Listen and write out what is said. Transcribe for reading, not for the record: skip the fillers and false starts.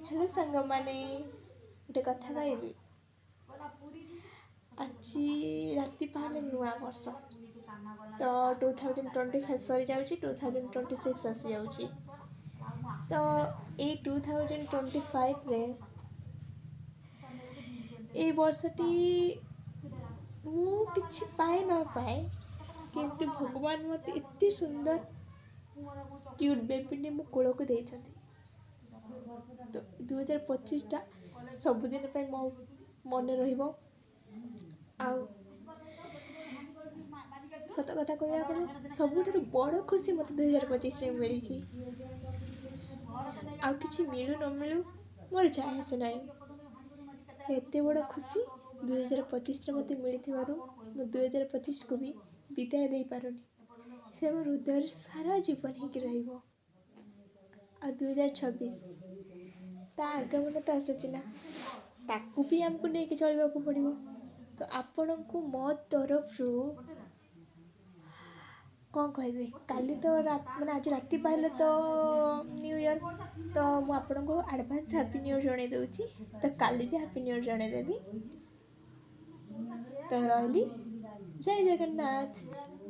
Hello ସାଙ୍ଗମାନେ, ଗୋଟେ କଥା କହିବି। ଆଜି ରାତି ପାହିଲେ ନୂଆ ବର୍ଷ ତ 2025 ସରିଯାଉଛି, 2026 ଆସିଯାଉଛି। ତ ଏଇ 2025ରେ, ଏଇ ବର୍ଷଟି ମୁଁ କିଛି ପାଏ ନ ପାଏ, କିନ୍ତୁ ଭଗବାନ ମୋତେ ଏତେ ସୁନ୍ଦର କ୍ୟୁଟ୍ ବେବିଟେ ମୋ କୋଳକୁ ଦେଇଛନ୍ତି। ତ 2025ଟା ସବୁଦିନ ପାଇଁ ମୋ ମନେ ରହିବ। ଆଉ ସତ କଥା କହିବାକୁ ଗଲେ, ସବୁଠାରୁ ବଡ଼ ଖୁସି ମୋତେ 2025ରେ ମିଳିଛି। ଆଉ କିଛି ମିଳୁ ନ ମିଳୁ, ମୋର ଯାଏ ଆସେ ନାହିଁ। ତ ଏତେ ବଡ଼ ଖୁସି 2025ରେ ମୋତେ ମିଳିଥିବାରୁ ମୁଁ 2025କୁ ବି ବିଦାୟ ଦେଇପାରୁନି। ସେ ମୋ ହୃଦୟରେ ସାରା ଜୀବନ ହେଇକି ରହିବ। ଆଉ 2026, ତା ଆଗମନ ତ ଆସୁଛି ନା, ତାକୁ ବି ଆମକୁ ନେଇକି ଚଳିବାକୁ ପଡ଼ିବ। ତ ଆପଣଙ୍କୁ ମୋ ତରଫରୁ କ'ଣ କହିବି, କାଲି ତ ମାନେ ଆଜି ରାତି ପାହିଲେ ତ ନ୍ୟୁ ଇୟର୍। ତ ମୁଁ ଆପଣଙ୍କୁ ଆଡ଼ଭାନ୍ସ ହାପି ନ୍ୟୁ ଇୟର୍ ଜଣାଇ ଦେଉଛି। ତ କାଲି ବି ହାପି ନ୍ୟୁ ଇୟର୍ ଜଣାଇଦେବି। ତ ରହିଲି, ଜୟ ଜଗନ୍ନାଥ।